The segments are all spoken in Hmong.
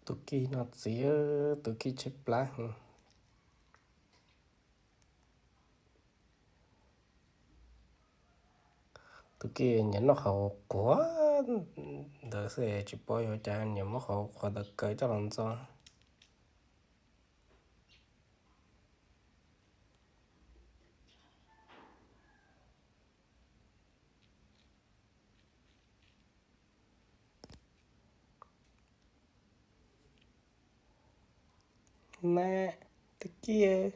Tus kij no txiv, tus kij tshaib plab heev. Tus kij nyiam noj qhov quav ntawd xwb, tsis paub yog cas nyiam muab qhov quav ntawd kaw coj los ntxo. Na, tus kij.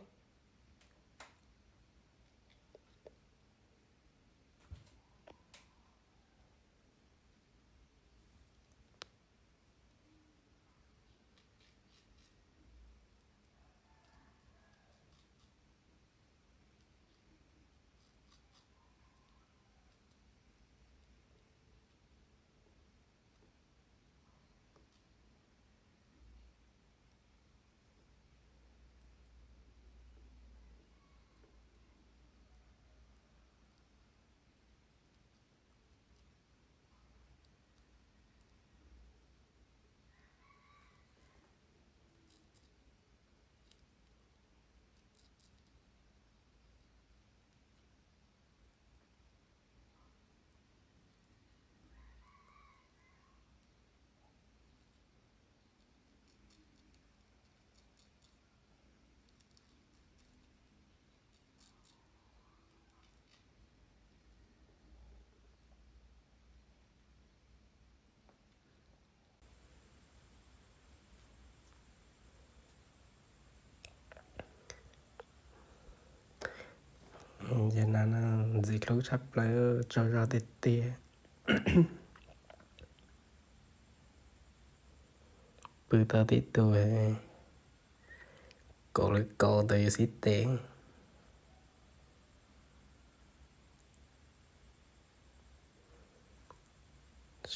Ces na, ntxim hlub tshaj plaws, tsaug zog tiag tiag. Pw tau tib tug kaum lawm kaum ntawd yuav xib tes.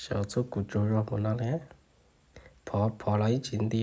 Sau txhub kuv tsaug zog mus no li. Phov phov los ib tsis nti.